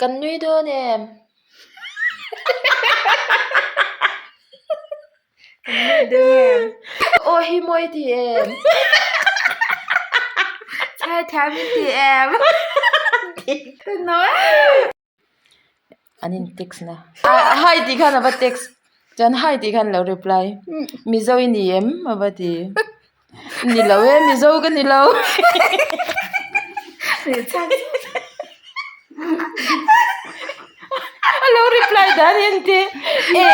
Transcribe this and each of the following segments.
Kan nui dawn em? Kan nui dawn em? Aw hi mawi ti em? Chhai thiam i ti em? An in text na. Hi tih khan a va text. Chuan hi tih khan a lo reply. Mizo i ni em? A va ti. Ni lo e, Mizo ka ni lo. A lo reply dan hi an ti e.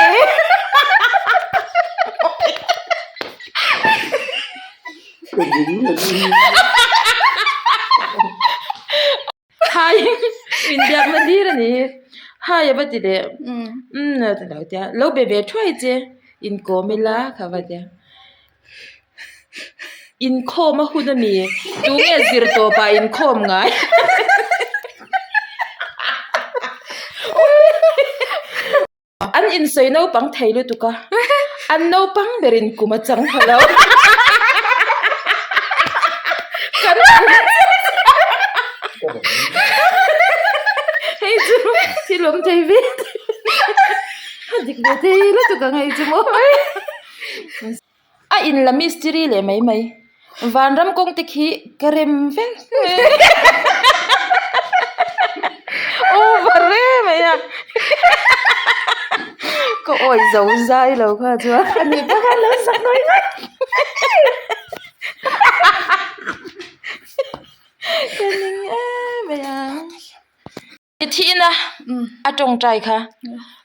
Hai inbiakna dir a ni hi hai a va ti leh umm a ti lo tia lo be ve thuai che inkawm ila kha va tia inkhawm a hun a ni tunge zir tawp ah inkhawm ngai An insawi naupang thei lutuk a, an naupang berin kum a chang pha lo. Kan Hei chu thil awm thei ve a dik ve thei lutuk ang hei chu maw. A in la mistiri leh mai mai. Vanram kawng te khi ka rem vek over em mai a ka awi zo zai lo kha chuan a ni pawh khan lo sak nawi nawi ka ning em mai a. I thihna a tawngtai kha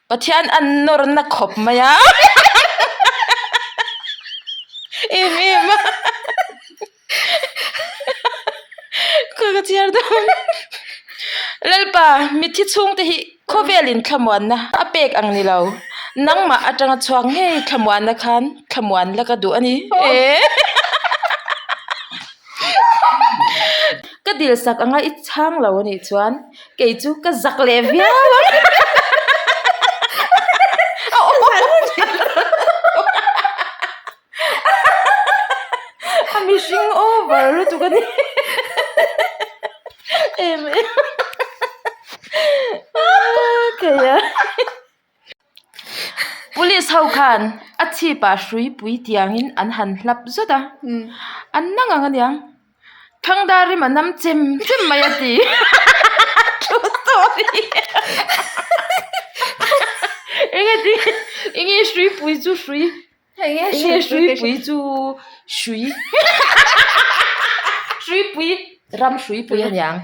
Pathian an nawrna khawp mai a em em a ka ka chhiar dawn Lalpa mithi chhungte hi khawvelin thlamuanna a pek ang ni lo nangmah atanga chhuak ngei thlamuanna khan thlamuan la ka duh a ni e. Ka dil sak anga i chhang lo anih chuan kei chu ka zak leh viau ang. A mihring over lutuk a ni em em keia. Police ho khan a chhip ah hrui pui tiangin an han hlap zut a an nang ang aniang thangdar rim a nam chem chem mai a ti true story enge ti enge hrui pui chu hrui enge hrui pui chu hrui hrui pui ram hrui pui aniang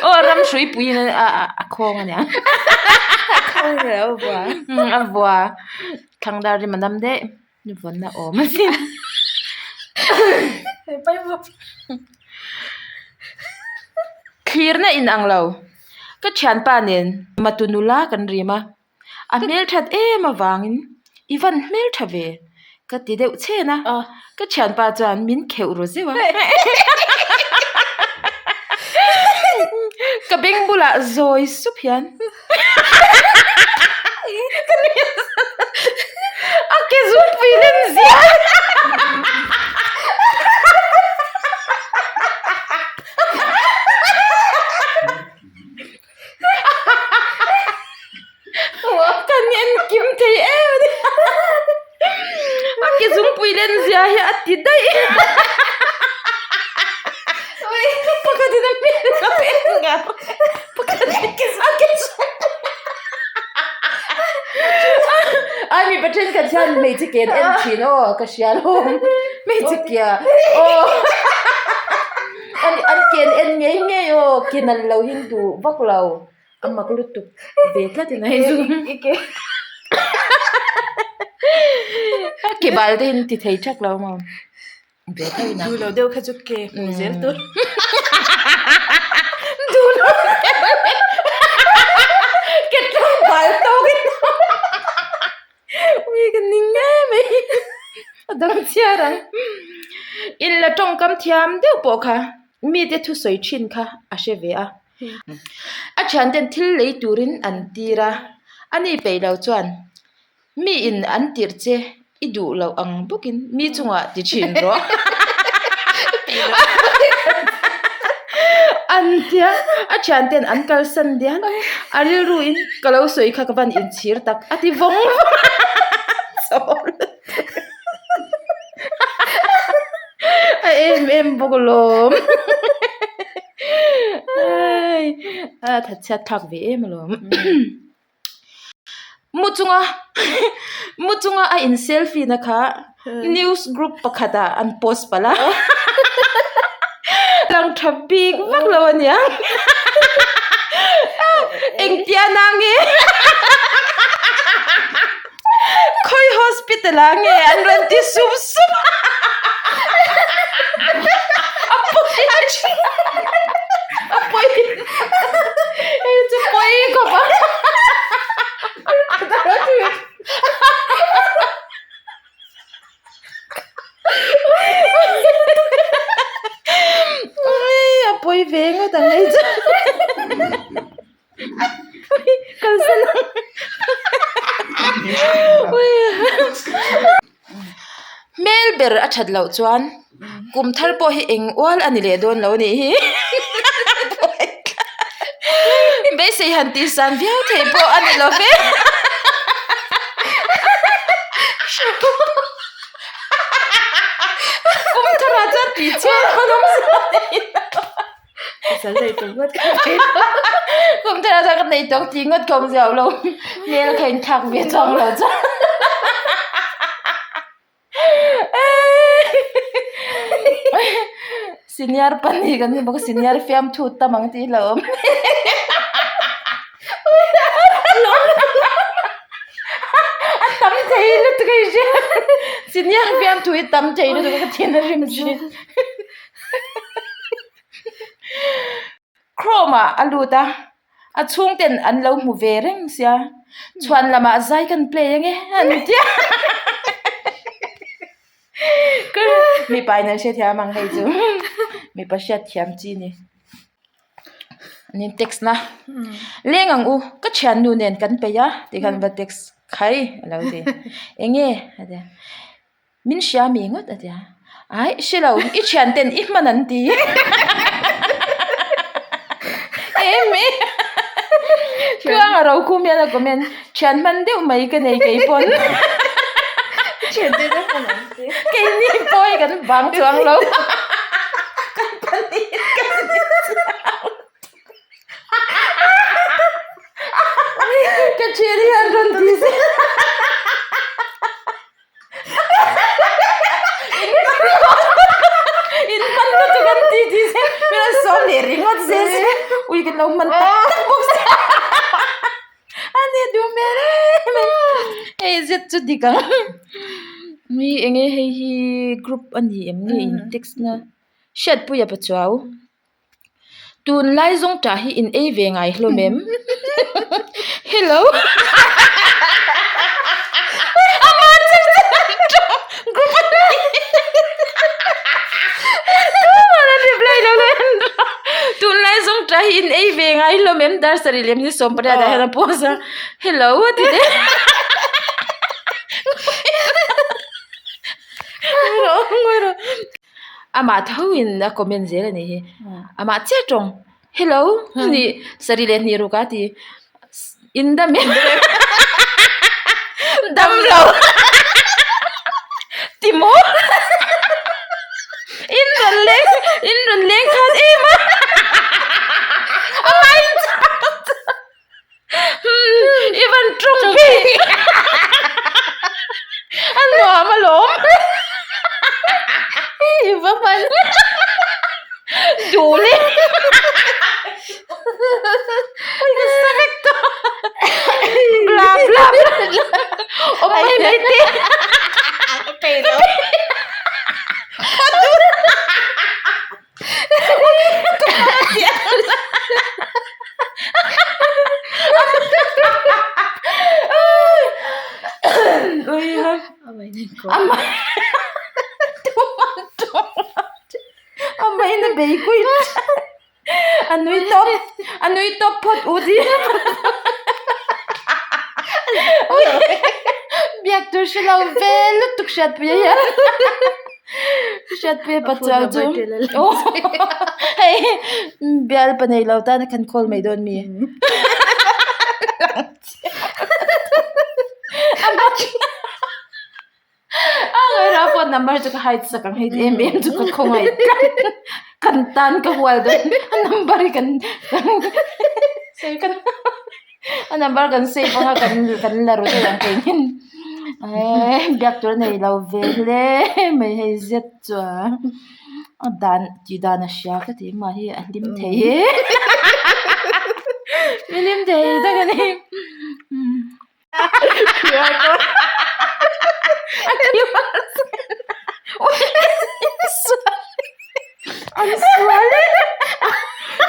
aw ram hrui pui in a a khawng aniang a vua thangdar rim a nam daih vawnna awm asin thlirna inang lo ka thianpa nen matu nula kan rim a. A hmelthat em avangin i van hmeltha ve ka ti deuh chhen a, ka thianpa chuan min kheuh ru zeuh a. Ka beng bulah zawi sup hian a ke zungpui lem zia. Kan en kim thei em a ni a ke zungpui len zia hi a ti daih pakhat in a hmel lo en ngar pakhat in a ke ai mipa thenkhat hian hmeichhe ke an en thin aw ka hria lo hmeichhe ke ah aw. An ke an en ngei ngei aw ke nalh lo hi an duh vak lo a mak lutuk ve tlat in a hei chu a ke bal te hi an ti thei thak lo maw ve tho in a duh lo deuh kha chu ke hmuh zel tur duh lo ke tlak bal tawk in Ui ka ning ngei mai a dang chhiar ang in la tawngkam thiam deuh pawh kha mite thusawi thin kha a hre ve a a thian ten thil lei turin an tir a ani peih lo chuan mi in an tirh che i duh loh ang bawkin mi chungah ti thin rawh. An tia a thian ten an kalsan dial a rilru in ka lo sawi kha ka van inchhir tak a ti vawng vawng a. A em em bawk alawm a thatchhiat thlak ve em alawm mu chunga mu chunga a in selfie na kha news group pakhat ah an post palh a lang tha bik vak lo a nia engtia na nge. Khawi hospital ah nge an rawn ti sup sup a a pawi a a pawi hei chu pawi khawp a a pawi ve ngawt ang hei chu. Hmel ber a that loh chuan kum thar pawh hi eng ual a ni leh dawn lo a nih hi beisei han tih san viau theih pawh a ni lo ve kum tharah chuan tih chhiat pawn awm Pasal nei tawh ngawt ka nei Kum thar ah ka nei tawh tih ngawt ka awm zeuh lo hmel kha in thlak ve chuang lo chuan Senior pahnih kan ni bawk a senior fiamthu tam ang tih hlauh awm A tam thei lutuk a i hria senior fiamthu hi tam thei lutuk a ka thin a rim thin. Chrome ah a lut a a chhung ten an lo hmu ve reng sia chhuan lamah zai kan play ange an tia mipa in an hrethiam ang hei chu mipa hriatthiam chi a ni an in text na leng ang u ka thiannu nen kan peih a tikhan va text khai a lo ti enge a ti a. Min hria mi ngawt a ti a, Aih hre lo, i thian ten i hman an ti. Em e Tluang a ro khum hian a comment, thian hman deuh mai ka nei kei pawn. Thian ten a hman an ti. Keini pawh hi kan bang chuang lo. Kan pahnih kan ni chiang. Ka thian hian rawn ti se. In hman na chu kan ti ti se min rawn sawm leh ringawt zel se ui kan lo hman tak tak bawk se a ni duh hmel em em hei zet chu dik ang mi eng nge hei hi group a ni em nge in text na hriatpuia pachuau. Tunlai zawng tah hi in ei ve ngai hlawm em? Hello. Ama chu tawng group a ni. Tumah an reply lo le. Tunlai zawng tah hi in ei ve ngai hlawm em? Dar sarih lem ni 18 ah hian a post a. Hello a ti teh. Ngawi rawh. Amah tho in a comment zel a nih hi amah chiah tawng hello ni sarih leh hnih ruk a ti in dam em dam lo ti maw in rawn leng in rawn leng khan em a amah in I van tawng bik a nuam alawm i va hman duh leh ui ka sa vek tawh bla bla bla awm mai mai te ka peih lo. A nui tawp a nui tawp phawt u ding biak tur hre lo ve lutuk hriatpui a hian. Hriatpuia Pachuau chu hei bialpa nei lo tan a kan call mai dawn mi. A ngaihtuah a phone number chu ka hide sak ang hei em em chu ka khawngaih tlat kan tan ka hual dawn a number hi kan kan a number kan save anga kan kan la ru daih ang keinin eee biak tur a nei lo ve hle mai hei zet chuan a dan tih dan a hria ka tih mah hi a hlim thei e mi hlim thei tak a ni.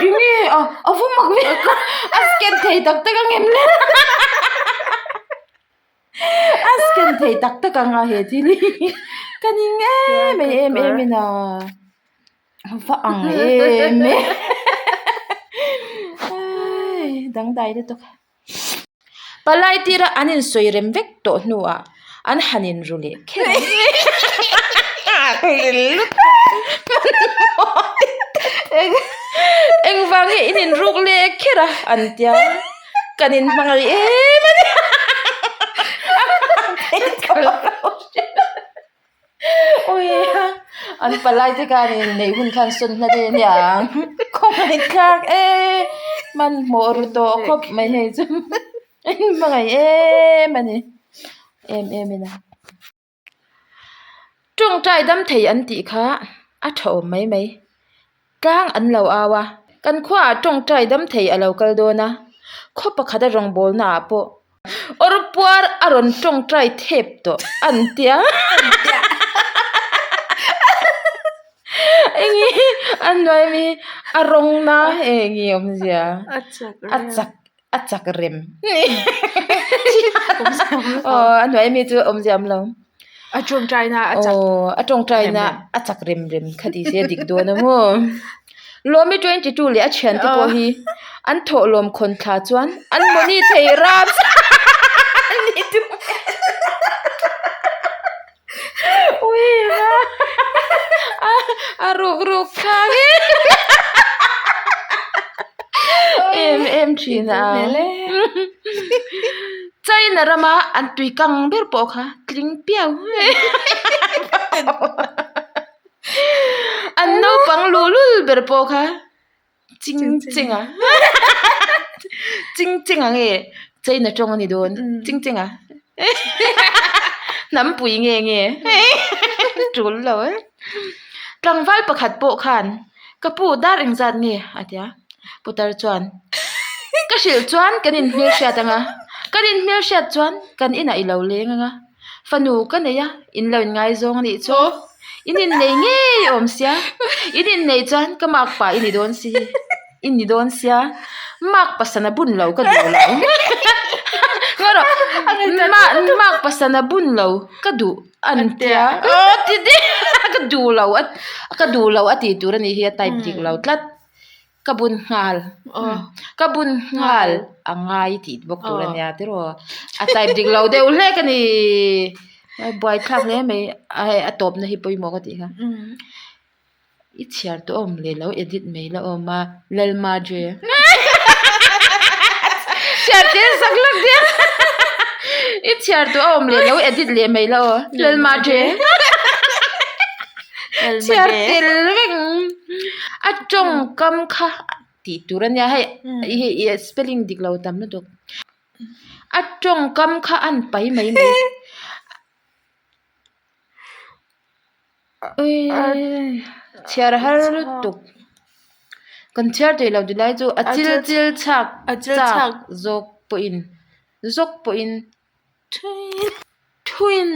Enge a a va mak ve a scan thei tak tak ang em le a scan thei tak tak ang a he thil hi ka ning em em em in a a va ang em e dangdai lutuk. Palai tira an insawi rem vek tawh hnuah an han inru leh kher a. Engvang nge in inruk leh kher a an tia kan inhmangaih em a ni. Awia an palai te khan in neih hun khan sawn hla daih a nia khawngaih thlak e hmanhmawh ru tawh khawp mai hei chu hmangaih em a ni em em in a tawngtai dam thei an tih kha a tha awm mai mai tlang an lo au a kan khuaah tawngtai dam thei a lo kal dawn a khaw pakhat a rawngbawlna ah pawh. Awr puar a rawn tawngtai thep tawh an tia. Enge a hnuai mi a rawng na enge awmzia a chak a chak rem aw a hnuai mi chu awmzia awm lo. A tawngtai na a chak aw a tawngtai na a chak rem rem kha ti se dik dawn a maw. Lawmi 22 leh a thiante pawh hi an thawh lawm khawn thla chuan an mawni thei rap a ruk ruk thlak em em thin a China rama an tui kang ber pawh kha tling piau. An naupang luhlul ber pawh kha ching cheng a ching cheng ang e China tawng a ni dawn ching cheng a hnampui nge nge tul lo e tlangval pakhat pawh khan ka pu dar engzat nge a ti a putar chuan ka hrilh chuan kan inhmelhriat ang a kan inhmelhriat chuan kan inah i lo leng ang a. Fanu ka nei a, in lo inngaizawng a nih chu. In innei ngei awm sia, in innei chuan ka mark pah i ni dawn si, i ni dawn sia, mark pasana bun lo ka duh lo. Ngaw rawh, mark pasana bun lo ka duh an tia. Aw ti deuh ka duh lo a, ka duh lo a tih tur a nih hi a type dik lo tlat. Ka bun nghal ka bun nghal a ngai tih bawk tur a nia tiraw a type dik lo deuh hlek a ni buaithlak hle mai a hei a tawpna hi pawimawh ka tih kha i chhiar tawh awm leh lo edit mai la awm a Lalmadre chhiar tir sak hlak diak i chhiar tawh awm leh lo edit leh mai la aw Lalmadre. Chhiar tel reng a tawngkam kha tih tur a nia hei hei spelling dik lo tam lutuk a tawngkam kha a an pai mai mai chhiar har lutuk kan chhiar thei lo ti lai chu a chil chil chhak chak zawk pawhin zawk pawhin. Twin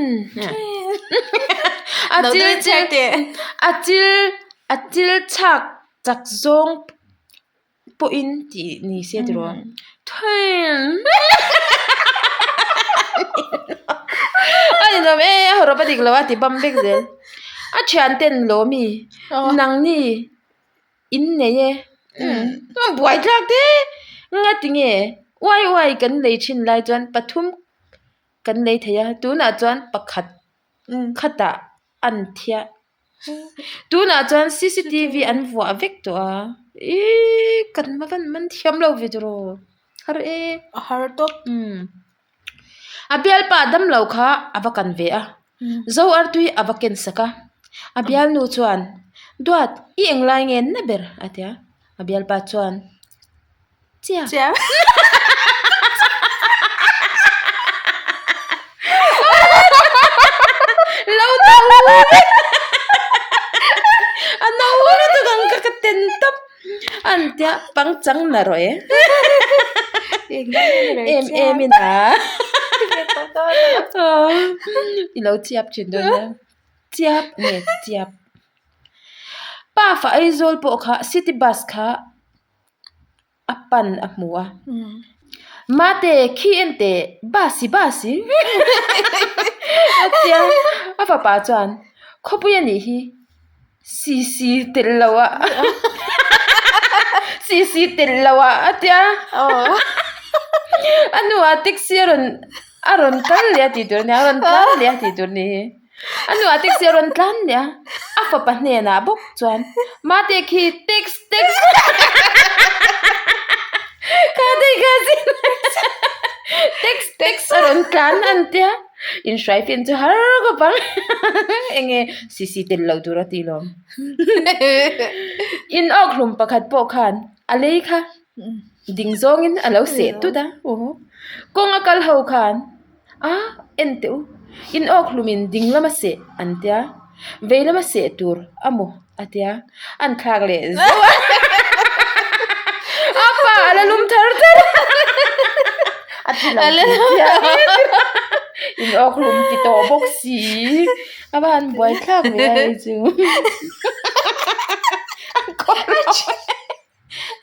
a chil chil a chil a chil chhak chak zawng pawhin tih ni se tiraw twin a ninawm e a hawrawp a dik lo a ti bam vek zel a thian ten lawmi nangni in nei e buai tlak te nga tinge uai uai kan lei thin lai chuan pathum kan lei thei a tunah chuan pakhat khatah an thiah. Tunah chuan cctv an vuah vek tawh a, iiii kan va van man thiam lo ve tiraw har e. A har tawp. Umm a bialpa damlo kha a va kan ve a, zo artui a va ken sak a, a bialnu chuan Duat i englai nge na ber a ti a, a bialpa chuan. Chia. Chia. Lo no. A no lutuk ang ka ka ten tawp. An tia pangchang na rawh e. Em em in a. I lo chiap thin dawn nia. Chiap nge chiap. Pa fa Aizawl pawh kha city bus kha. a pan a hmu a mate khi en teh bus-i bus-i a tia a fapa chuan khawpui a nih hi cc tel lo ah cc tel lo ah a tia a hnuah taxi a rawn a rawn kal leh a tih tur a nia a rawn tlan leh a tih tur a nih hi. A nuah taxi a rawn tlan leh a, a fapa hnenah bawk chuan mate khi tax tax kha daih kha zin tax tax a rawn tlan an tia inhruai fin chu har khawp ang enge cc tel loh tur a tih lawm in awk hlum pakhat pawh khan a lei kha ding zawngin a lo seh tut a kawng a kal ho khan. A, en teh u, in awk hlumin ding lama seh an tia, vei lama seh tur a maw a tia, an thlak leh zauh a, a pa a la lum thar thar a ti lo tih chiah in awk hlum ti tawh bawk si, a va han buai thlak ve a hei chu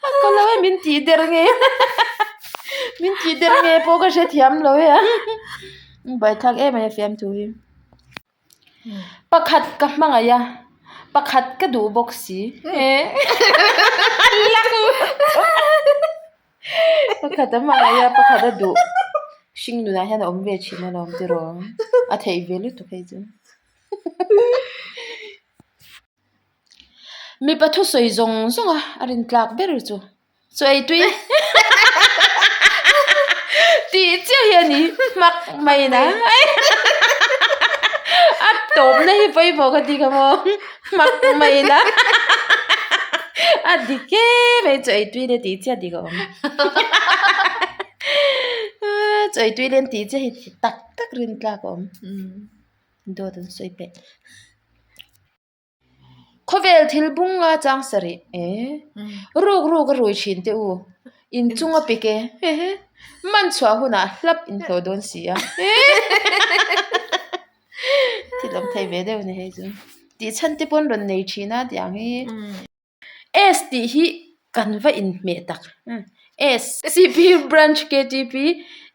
A ka lo e min tih der nge min tih der nge pawh ka hrethiam lo e a buaithlak em mai a fiamthu hi pakhat ka hmangaih a pakhat ka duh bawk si pakhat a hmangaih a pakhat a duh hring nunah hian a awm ve thin alawm tiraw a theih ve lutuk hei chu. Mipa thusawi zawng zawng a a rin tlak ber chu chaw ei tui tih chiah hi a ni hmak mai na a tawpna hi pawimawh ka ti kha maw hmak mai na a dik em mai chaw ei tui le tih chiah dik a awm chaw ei tui le tih chiah hi tak tak rin tlak a awm dawt an sawi peih. Khawvel thil bung a chang sarih e. Ruk ruk a rui thin teh u. In chung a pek e. Man chhuah hunah hlap in hlawh dawn si a. Thil awm thei ve deuh a ni hei chu. Tih chhan te pawn rawn nei thin a tih ang hi. S tih hi kan va inhmeh tak. S. CP Branch KTP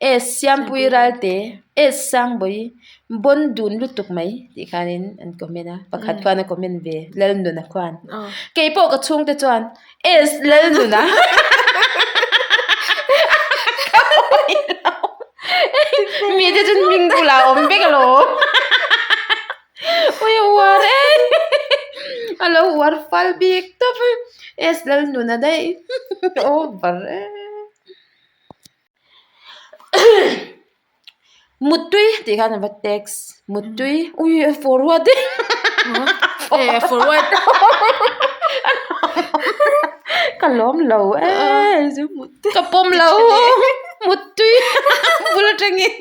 S Siampui Ralte S Sangbawi Bawn dun lutuk mai tih khanin an comment a pakhat khuan a comment ve Lalnuna khuan keipawh ka chhungte chuan S Lalnuna mite chuan hming bulah a awm vek alawm. Ui a uar e a lo uar fal bik tawp a S Lalnuna daih over e Muttui tih khan a va text Muttui ui a forward e e forward ka lawm lo e ka pawm lo Muttui bul atangin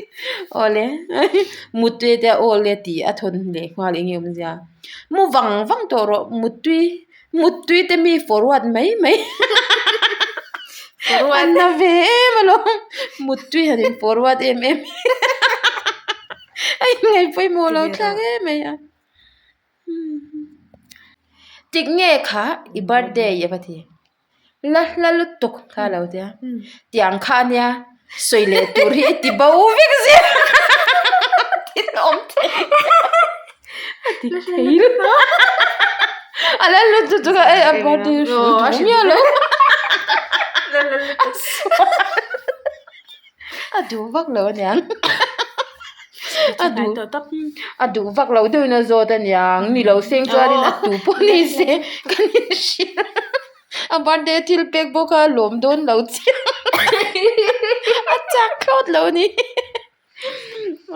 awle. Muttui te a awl e tih a thawn leh nghal eng nge awmzia mu vang vang tawh rawh muttui muttui te mi forward mai mai a na ve em alawm muttui han in forward em em a inngaih pawimawh lo thlak em mai a tik nge kha i birthday a va ti. La hla lutuk kha a lo tia tiang kha a nia sawi leh tur hi i ti bo vek zel thil awm thei a ti thei a la lutuk chu kha a birthday a hrilh duh miah lo a duh vak lo aniang. A duh a duh vak lo deuhin a zawt a niang ni lo seng chuanin a tu pawh ni se kan inhria a birthday thil pek bawk a lawm dawn lo chiang a chak thlawt lo a ni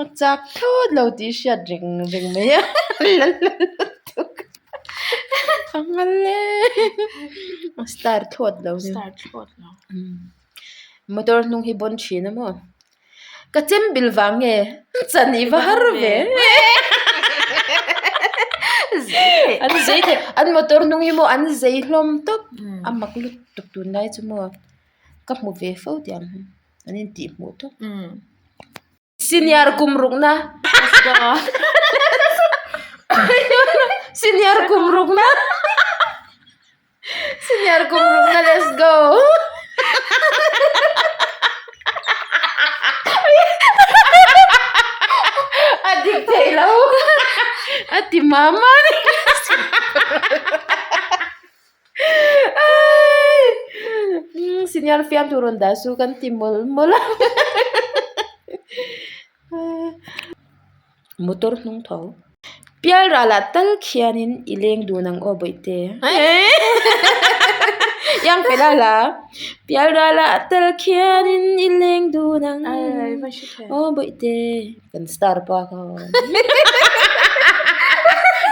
a chak thlawt lo tih hriat reng reng mai a a nghal e a star thlawt lo a ni motor hnung hi bawn thin a maw. Ka chem bil vang nge chan i va har ve an zei thei an motor hnung hi maw an zei hlawm tawp a mak lutuk tunlai chu maw ka hmu ve fo tih ang an intih hmuh tawp senior kum rukna senior kum rukna. Senior kum rukna let's go. A dik thei lo. A ti mam a ni. Senior fiam tur rawn dah su kan ti mawlh mawlh a. Motor hnung tho. Pialralah tal khianin i leng dun ang aw bawihte. Iang pe la la. Pialralah tal khianin i leng dun ang aw bawihte. Kan star pa kha.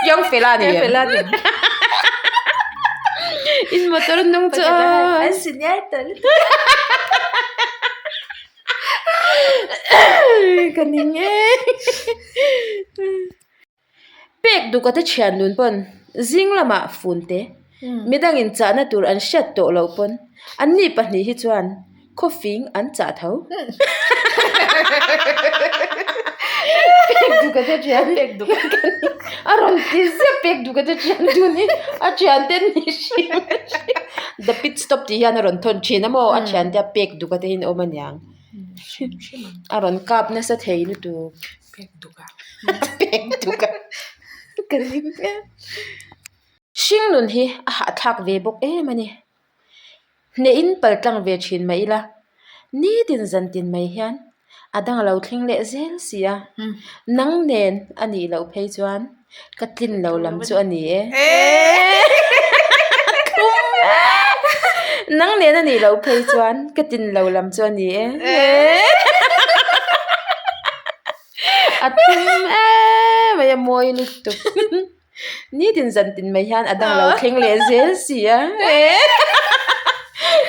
Iang pe la ni. Iang pe la ni. In motor hnung chu aw. An senior tal. Ka ning e pek duh ka te thian dun pawn zing lamah fun te midangin chahna tur an hriat tawh loh pawn anni pahnih hi chuan khawfing an chah tho pek duh ka te thian a rawn ti ziah pek duh ka te thian dun hi a thian te ni hrim the pit stop tih hian a rawn thawn thin a maw a thian te a pek duk a te hi an awm aniang a rawn kap nasa thei lutuk pek duk a pek duk a ka ring em hringnun hi a hahthlak ve bawk em a ni hnehin pal tlang ve thin mah ila nitin zan tin mai hian a dang a lo thleng leh zel si a nang nen a nih loh phei chuan ka tlin lo lam chu a ni e nang nen a nih loh phei chuan ka tin lo lam chu a ni e a thum em mai a mawi lutuk. Nitin zan tin mai hian a dang lo thleng leh zel si a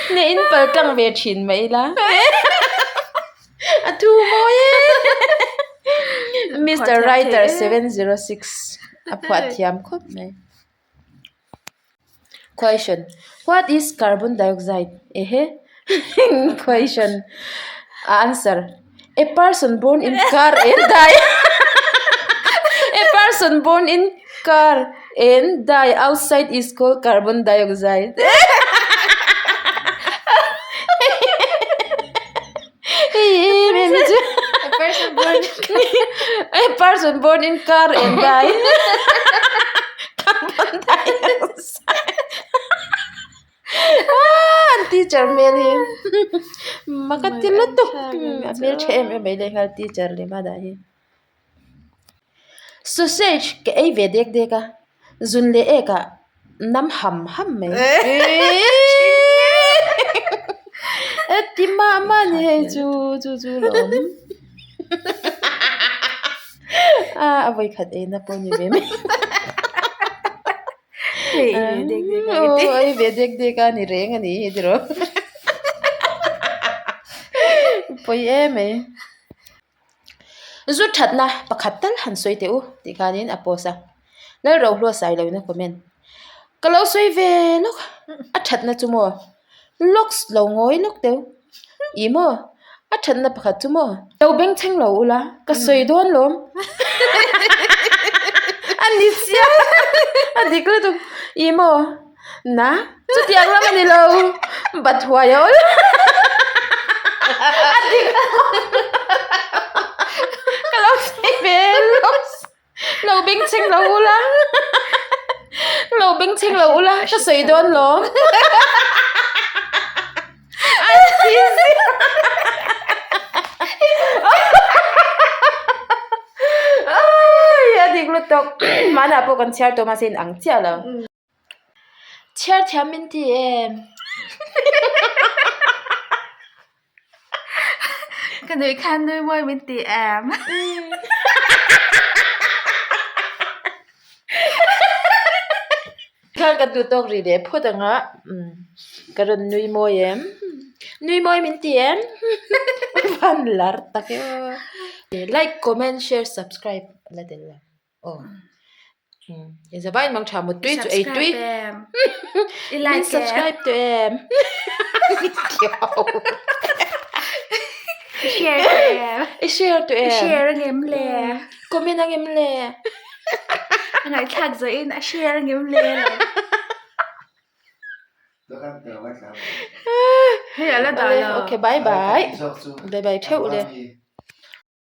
hneh in pal tlang ve thin mai ila a thu mawi e Mister Writer 706 a phuah thiam khawp mai Question what is carbon dioxide ehe question answer A person born in car and die A person born in car and die outside is called carbon dioxide A person born A person born in car and die carbon dioxide An teacher hmel hi mak a ti lutuk a hmel tha em em mai leh nghal teacher leh hma dah hi sausage ka ei ve dek dek a zun leh ek ah nam ham ham mai e ti mah mah a ni hei chu chu chu lawm a vawikhat ei na pawh a ni ve mai. Hei i ve dek dek a ni. Aw i ve dek dek a ni reng a ni hi tiraw. Pawi em mai. Zu thatna pakhat tal han sawi teh u tih khanin a post a. Lalrohlua sai loin a comment. Ka lo sawi ve lawk a thatna chu maw lawks lo ngawi lawk teu i maw a thatna pakhat chu maw lo bengchheng lo ula ka sawi dawn lawm a ni chiang a dik lutuk i maw na chutiang lam a ni lo bathuai a awl a dik ka lo sawi ve lawks. Lo bengchheng lo ula Lo bengchheng lo ula ka sawi dawn lawm Hmanah pawh kan chhiar tawh mahse in ang chiah lo. Chhiar thiam min ti em? Ka nuih khan nui mawi min ti em? Khan kan duh tawk rih leh phawt ang a, ka rawn nui mawi em? Nui mawi min ti em? Van lar tak e aw. Like, comment, share, subscribe la tel lo. Aw. In zavai in mang tha mut tui chu ei tui. I like Min subscribe tu em? I share tu em? I share tu em? I share angem le? Comment angem le? A ngaihthlak zawh in a share angem le? Hei ala dah lo. Okay bye bye. Bye bye theuh le.